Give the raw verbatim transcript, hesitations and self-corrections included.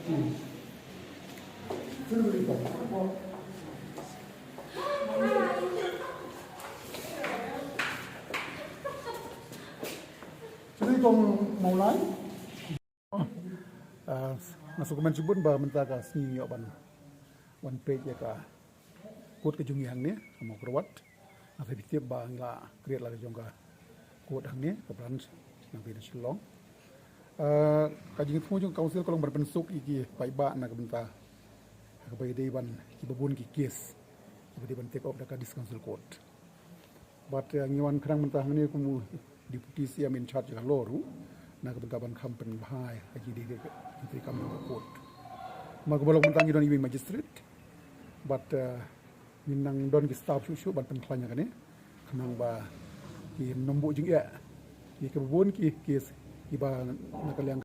Sini tong Maulai. Ah, nga sngewkmen shibun ba mynta ka sngi ngi ïoh ban wan peit ïa ka court ka jong ngi hangne ha Mawkyrwat. Nga sa phi tip ba ngi la create la ka jong ka court hangne ka branch nangta na Shillong. Ah, ka jingthmu jong ka council ka long ban pynsuk ïa ki paidbah na ka bynta kaba ïadei ban kiba bun ki case kiba dei ban take up da ka District Council Court. Bad, eh, ngi wan khnang mynta hangne kum u Deputy C M in charge ka law ruh na ka bynta ban kham pynbha ïa ka jingdei ka jingtrei kam jong ka court. Ma kaba long mynta ngi don iwei i magistrate. Bad, eh, ngi nang don ki staff shuh shuh ban pynkhlaiñ ïa kane khnang ba kin ym buh jingeh ïa kiba bun ki case kiba na ka liang